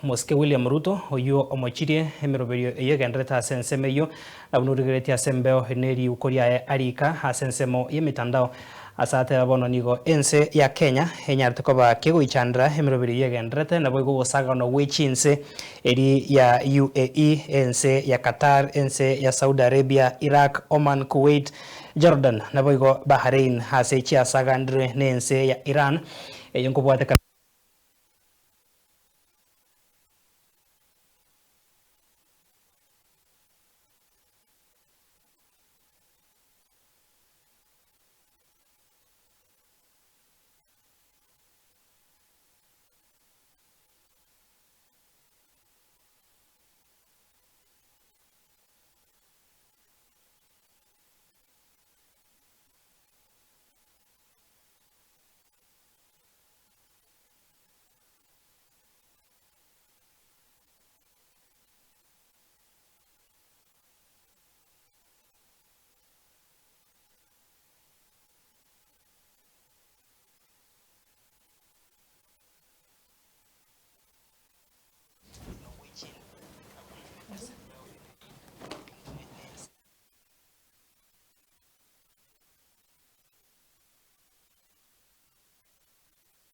Omosike William Ruto oyio omochirie emeroberio eyio egendererete ase ensemo eyio na buna origereretie ase embeo ne riuko riaye arika ase ensemo y'emetandao ase ateba bono nigo ense ya Kenya enyarete koba kegoichandera emeroberio eyio egendererete naboigo ogosagana gwe chinse eri ya UAE, ense ya Qatar, ense ya Saudi Arabia, Iraq, Oman, Kuwait, Jordan naboigo Bahrain ase chiasagandirwe nense ya Iran eyio nkobwatekana.